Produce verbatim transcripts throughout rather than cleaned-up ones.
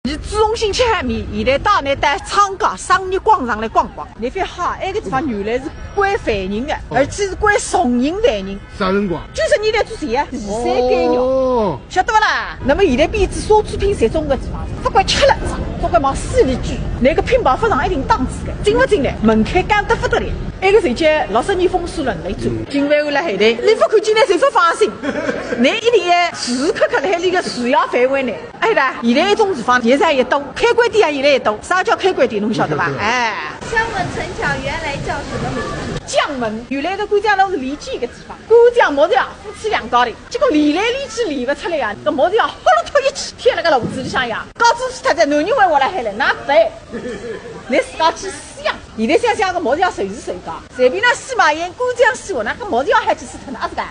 侬市中心吃碗面，现在带侬到昌街商业广场来逛逛。侬覅吓，埃个地方原来是关犯人的，而且是关重刑犯人。啥辰光？九十年代之前啊，二三监狱。哦。晓得勿啦？那么现在变成奢侈品集中的地方，勿管吃了啥，勿管往死里举，那个品牌勿上一定档次的，进勿进来，门槛高得不得了。埃个辰光六十年风水轮流转，警卫员辣海头，侬勿看见呢，侪勿放心。侬一定要时时刻刻辣海伊个视野范围内。 哎啦，现在一种地方，现在也多，开关店啊，现在也多。啥叫开关店？侬晓得伐？哎。相门城墙原来叫什么名字？将门，原来个官将路是连接一个地方，官将末将夫妻两家头，结果连来连去连勿出来呀，搿末将豁了脱一记，贴辣个炉子里向呀，搞仔死脱仔，男人还活辣海了，哪办？侬自家去想。现在想想搿末将谁是谁家，随便哪死嘛，连官将死活，哪个末将还去死脱呢？阿是噶？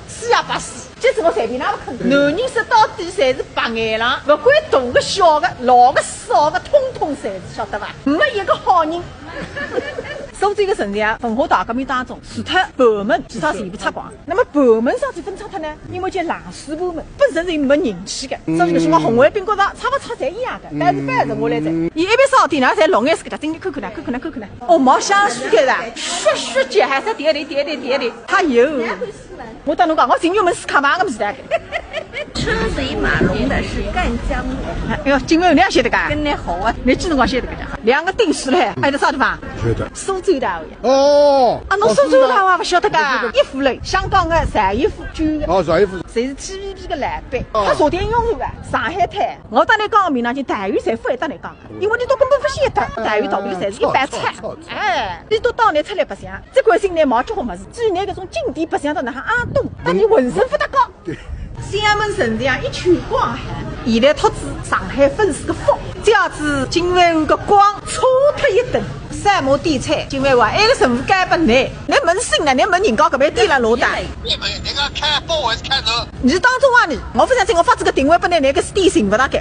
死也白死，搿种随便哪能勿肯。男人说到底侪是白眼狼，勿管大个小个，老个少个，统统侪是，晓得伐？没一个好人。苏州个城墙啊，文化大革命当中，除脱盘门，其他全部拆光。那么盘门啥体勿拆脱呢？因为叫冷水盘门，本身是没人气个，所以搿辰光红卫兵觉着拆勿拆侪一样个，但是反而剩下来哉。伊一爿烧店呢，侪绿颜色个，进去看看呢，看看呢，看看呢。哦，毛香水个啦，血血姐还是点点点点点点，他有。 我搭侬讲，我进入门是看房个物事的。车水马龙的是赣江路。哎哟，今朝侬也晓得噶？跟侬好啊。侬几辰光晓得个？两个顶水嘞，还有啥地方？晓得。苏州大学呀。哦。啊，侬苏州大学勿晓得噶？我晓得。一附嘞，香港个邵逸夫捐个。哦，邵逸夫。侪是T V B个老板，哦。他昨天用是吧？上海滩，我搭侬讲个名堂，就待遇侪勿会搭侬讲个，因为侬都根本勿晓得，待遇到底侪是一般菜。哎，侬都到侬出来白相。 只关心侬买几化物事，至于侬搿种景点白相到哪哈啊多，搭侬浑身勿搭界。对。天安门城墙一圈逛下来，现在托仔上海粉丝个福，借仔金饭碗个光，差脱一等，三毛点菜，金饭碗埃个任务交拨侬，侬问醒了，侬问人家搿爿店辣哪搭？你们那个看报还是看人？侬是当中啊侬，我勿相信我发仔个定位拨侬，侬搿是店寻勿到个。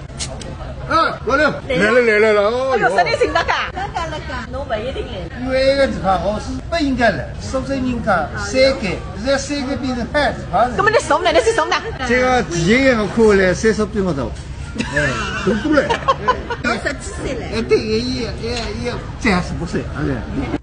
啊，老刘，来了来了来了，哎哟，哎哟。啥人寻到噶？刚刚那个，侬勿一定来。因为埃个地方我是勿应该来，苏州人家三个，现在三个变成单地方人。那么侬送呢？侬是送呢？这个第一眼我看下来，岁数比我大，哎，大多了。侬十几岁了？哎，对，也也也也这样是不是？哎。